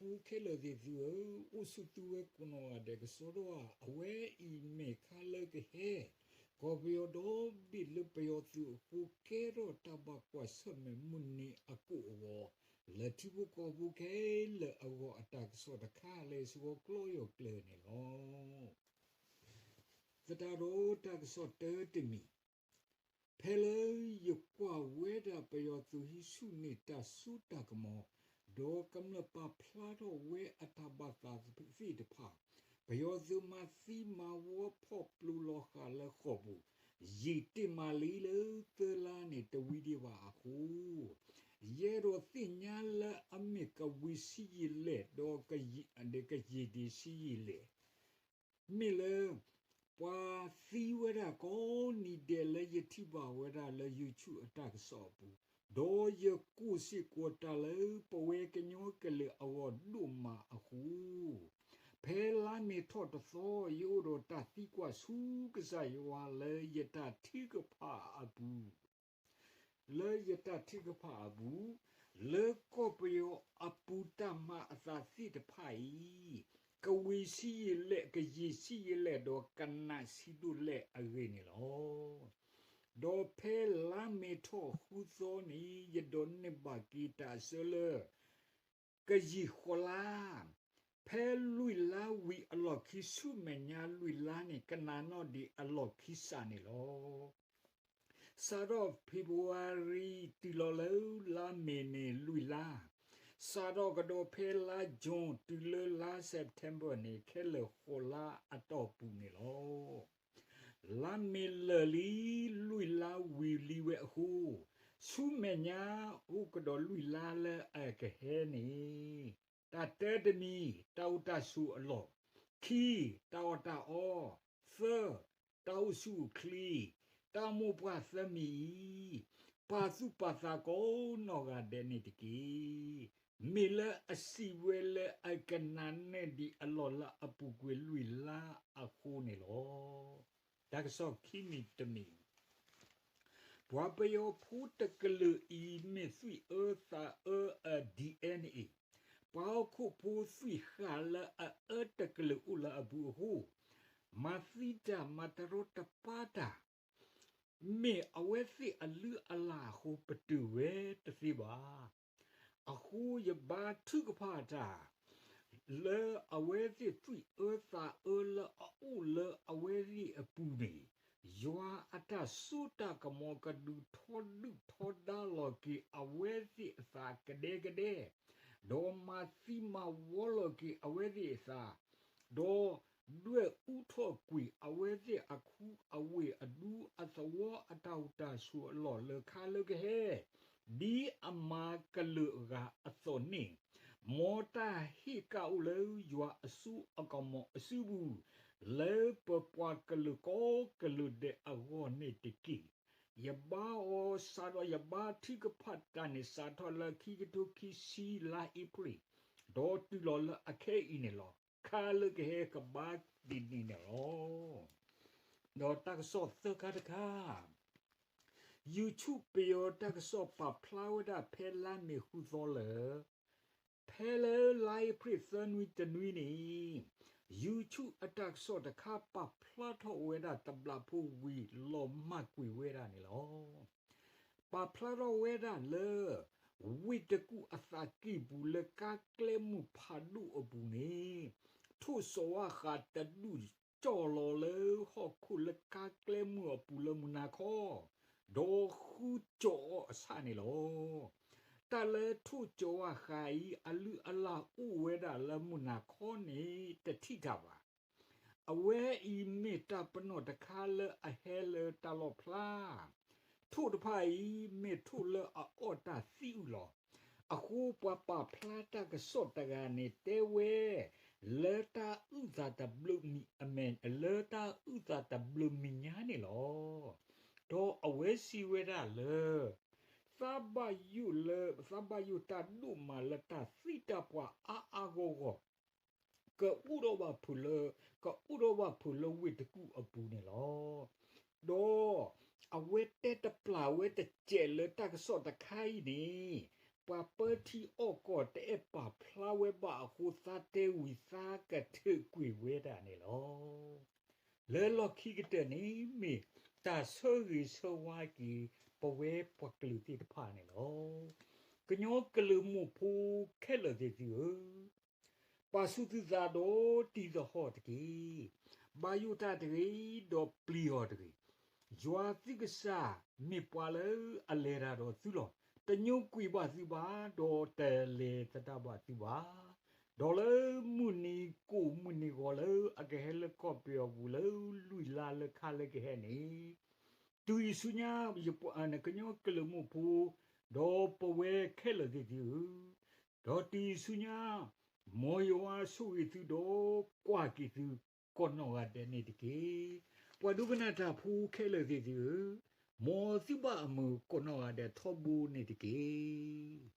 ဒီးပှၤကညီဖိခဲလၢာ်သ့ၣ်သုဧၢ, အိၣ်ဆူၣ်သုဝဲကိးနီၢ်ဂၤဒဲးကစီဒီဧါ. အဝဲအံၤမ့ၢ်ခါလၢကဟဲ ကီၢ်ပယီၤဒီဘ့ၣ်လၢပယီၤသုးအဃိ ကဲထီၣ်တၢ်ဘၣ်ကွၢ်ဆၢၣ်မဲာ်မုၢ်နံၤအကိၣ်အဂီၢ်, လၢထံဖိကီၢ်ဖိခဲလၢာ်အဂီၢ်အတၢ်ကစီၣ်တခါလၢ စှီၤကျီယီၢ်ကျၢၤန့ၣ်လီၤ. သတးဒီးတၢ်ကစီၣ်တၢတမံၤ, ဖဲလၢယကွၢ်ဝဲဒၣ်ပယီၤသုးဟံးဆူၣ်န့ၢ်တၢ်စိတၢ်ကမီၤ, ဒီးကမျၢၢ်ပာ်ဖျါထီၣ်ဝဲအတၢ်ဘၣ်သးသ့ၣ်တဖၣ်, ပယီၤသုးမၤသံမၤဝီဖီၣ်ပျိၤလီၤဃာ်လၢဃိာ်ပူၤ, ယံာ်တ့ၢ်မးလံလၢသၢလါန့ၣ် တဝံၤဒံးဘၣ်အဃိ, ယအဲၣ်ဒိးသ့ၣ်ညါလၢအမ့ၢ်ကဝံၤဆံးယံာ်လဲၣ် ဒီးကယံာ်ဒံးဆံးယံာ်လဲၣ် မ့ၢ်လၢ ပှၤသံဝဲဒၣ်ကိးနံၤဒဲးလၢယထံၣ်ဘၣ်ဝဲဒၣ်လၢ YouTube အတၢ်ကစီၣ်အပူၤ, ဒီးယကိၢ်စ့ၢ်ကီးတၢ်လၢပဝဲကညီကလုာ်အဂီၢ်ဒိၣ်မးအဃိ, ဖဲလါမ့ၤထီၣ်တသီ ယအိၣ်ဒီးတၢ်သံကွၢ်ဆူကစၢ်ယွၤလၢယတၢ်ထုကဖၣ်အပူၤ လၢယတၢ်ထုကဖၣ်အပူၤ, လၢကီၢ်ပယီၤအပူၤတၢ်မၤအသးသ့ၣ်တဖၣ်အံၤ, ကဝံၤဆံးယံာ်လဲၣ် ကယံာ်ဆံးယံာ်လဲၣ် ဒီးကနးဆံးဒိၣ်လဲၣ်အဂ့ၢ်န့ၣ်လီၤ. ဒီးဖဲလါမ့ၤထီၣ်ဃုသီန့ၣ် ယဒိးန့ၢ်ဘၣ်က့ၤတၢ်အဆၢလၢ ကယံာ်ဃိးလါ, ဖဲလွံၢ်လါဝံၤအလီၢ်ခံဆူမဲာ်ညါလွံၢ်လါန့ၣ် ကနးနီၣ်ဒံးအလီၢ်ခံစးန့ၣ်လီၤ. စးထီၣ် February တုၤလီၤလၢလါမ့ၤန့ၣ်လွံၢ်လါ, စးထီၣ်ကဒီးဖဲလါ June တုၤလၢလါ September န့ၣ် ခဲလၢာ်ဃိးလါအတီၢ်ပူၤန့ၣ်လီၤ. လါမ့ၤလၢာ်လံ လွံၢ်လါဝံၤလံဝဲအဃိ, ဆူမဲာ်ညါအိၣ်ကဒီးလွံၢ်လါလၢအကဟဲန့ၣ်, တၢ်တၢတမံၤ တၢ်အိၣ်တၢ်ဆိးအလီၢ်, ခံ, တၢ်အီၣ်တၢ်အီ, သၢ, တၢ်အိၣ်ဆူၣ်အိၣ်ချ့, တၢ်အိၣ်မိၢ်ပှၢ်သၢမံၤအံၤ, ပာ်သူၣ်ပာ်သးကိးနီၢ်ဂၤဒဲးန့ၣ်တက့ၢ်. မ့ၢ်လၢအစံးဝဲလၢအကနးနဲၣ်ဒံးအလီၢ်လၢအပူၤကွံာ်လွံၢ်လါအဃိန့ၣ်လီၤ. တၢ်ကစီၣ်ခံမံၤတမံၤ, ပှၤပယီၤဖိတကလုာ်အံၤမ့ၢ်သွံၣ်အၢသးအၢအ DNA အံၤ, ပှၤဟီၣ်ခိၣ်ဖိသွံၣ်ဃာ်လၢအအၢတကလုာ်အိၣ်လၢအပူၤအဃိ, မၤသံတၢ်မၤတရီတပါတၢ် မ့ၢ်အဝဲသ့ၣ်အလုၢ်အလၢ်အဃိပတုာ်ဝဲတသ့ဘၣ်. အဃိယဘါထုကဖၣ်တၢ် လၢအဝဲသ့ၣ်သွံၣ်အၢသးအၢလၢအအိၣ်လၢအဝဲသ့ၣ်အပူၤန့ၣ်, ယွၤအတၢ်စိတၢ်ကမီၤကဒုးထီဒုၣ်ထီဒါလီၤက့ၤအဝဲသ့ၣ်အသးကဒဲကဒဲ, ဒီးမၤသံမၤဝီလီၤက့ၤအဝဲသ့ၣ်အသး, ဒီးဒွဲၣ်အူထီၣ်ကွံာ်အဝဲသ့ၣ်အခူအဝ့ၢ်အဒူအသဝီအတၢ်အိၣ်တၢ်ဆိးအလီၢ် လၢခါလၢကဟဲ, ဒ်အမၤကလုာ်အဂၤအသိးန့ၣ်, မ်တၢ်ဟ့ၣ်ကၣ်အိၣ်လၢယွၤအစိအကမီၤအစုပူၤ, လၢပပှၤကလုာ်ကိးကလုာ်ဒဲးအဂီၢ်န့ၣ်တက့ၢ်. ယဘါအီၤစးထီၣ် ယဘါထုကဖၣ်တၢ်န့ၣ် စးထီၣ်လၢခံကထိခံဆံလါအ့ဖြ့ၣ်, ဒီးတုၤလီၤလၢအခဲအံၤန့ၣ်လီၤ. ခါလၢကဟဲကဘါဒ်န့ၣ်န့ၣ်လီၤ. ဒီးတၢ်ကစီၣ်သၢခါတခါ, YouTube ပယီၤတၢ်ကစီၣ်ပာ်ဖျါဝဲဒၣ်ဖဲလါမ့ၤဃုသီလၢ ဖဲလၢလါအ့ဖြ့ၣ်သၢနွံတနွံန့ၣ်, YouTube အတၢ်ကစီၣ်တခါပာ်ဖျါထီၣ်ဝဲဒၣ်တဘျီဖိဝံၤလီၤမၢ်ကွံာ်ဝဲဒၣ်န့ၣ်လီၤ. ပာ်ဖျါထီၣ်ဝဲဒၣ်လၢ ဝ့ၢ်တကူၣ်အသးကံၢ်ပူၤလၢကါကျဲမုၢ်ဖးဒိၣ်အပူၤန့ၣ်, ထိၣ်စီၤဝါဃးတဒူၣ် ကၠီၣ်လီၤလၢဟီၣ်ခိၣ်လၢကါကျဲမုၢ်အပူၤလၢမုၢ်နၤခီ, ဒီးဃုကၠီၣ်အီၤအဆၣ်န့ၣ်လီၤ. တၢ်လၢထိၣ်စီၤဝါဃးအံၤ အလုၢ်အလၢ်အိၣ်ဝဲဒၣ်လၢမုၢ်နၤခီန့ၣ် တထံၣ်တၢ်ဘၣ်. အဝဲအံၤမ့ၢ်တၢ်ပနီၣ်တခါလၢအဟဲလၢတၢ်လီၣ်ဖျါ ထိၣ်တဖၣ်အံၤ မ့ၢ်ထိၣ်လၢအအီၣ်တၢ်သံအုးလီၤ. အဃိပှၤပာ်ဖျါတၢ်ကစီၣ်တဂၤန့ၣ်တဲဝဲ လၢတၢ်အုၣ်သးတဘျုးမံၤအမဲာ် လၢတၢ်အုၣ်သးတဘျုးမံၤညါန့ၣ်လီၤ. ဒီးအဝဲစံးဝဲဒၣ်လၢ သးဘၣ်ယိၣ်လၢ သးဘၣ်ယိၣ်တၢ်ဒိၣ်မးလၢတၢ်သံတၢ်ပှၢ်အါအါဂီၢ်ဂီၢ် ကအုၣ်ထီၣ်ဘၣ်ဖုးလၢ ကအုၣ်ထီၣ်ဘၣ်ဖုးလၢဝ့ၢ်တကူၣ်အပူၤန့ၣ်လီၤ. ဒီးအဝဲတဲတပျၢ်ဝဲတစဲးလၢတၢ်ကစီၣ်တခါအံၤန့ၣ် ပှၤပၢထံအီၣ်ကီၢ်တအဲၣ်ပာ်ဖျါဝဲဘၣ်အဃိ သးတဲဝံၤသးကထုးကွံာ်ဝဲဒၣ်န့ၣ်လီၤ. လၢလီၢ်ခံကတၢၢ်န့ၣ် မ့ၢ်တၢ်ဆၢဂ့ၤဆၢဝါက့ၤ ပဝဲပှၤကလုာ်သ့ၣ်တဖၣ်န့ၣ်လီၤ. ကညီကလုာ်မိၢ်ဖိခဲလၢာ်သ့ၣ်သုဧၢ, ပာ်ဆူၣ်သုသးဒီးတံၤသဟီၣ်တက့ၢ်. ဘၣ်ယိၣ်တၢ်တဂ့ၤ, ဒီးပျံၤအီၤတဂ့ၤ. ယွၤသုကစၢ်မ့ၢ်ပှၤလၢအလဲၤတၢ်ဒီးသုလီၤ. တညိကွံာ်ဘၣ်သုဘၣ်, ဒီးတလဲၤသဒၣ်ဘၣ်သုဘၣ်. ဒီးလၢမုၢ်နံၤကိၣ်မုၢ်နံၤဂီၤလၢအကဟဲလၢကီၢ်ပယီၤပူၤလၢလွံၢ်လါလၢခါလၢကဟဲန့ၣ်, တုၤအံၤဆူညါ ကညီကလုာ်မိၢ်ဖိ, ဒီးပဝဲခဲလၢာ်သ့ၣ်သုဧၢ, ဒီးတုၤအံၤဆူညါ မ်ယွၤဆိၣ်ဂ့ၤသုဒီးကွၢ်က့ၤသုကိးနီၢ်ဂၤဒဲးန့ၣ်တက့ၢ်. ပှၤဒိကနၣ်တၢ်ဖိခဲလၢာ်သ့ၣ်သုဧၢ, မ်သုဘၣ်အမုာ်ကိးနီၢ်ဂၤဒဲးထီဘိန့ၣ်တက့ၢ်.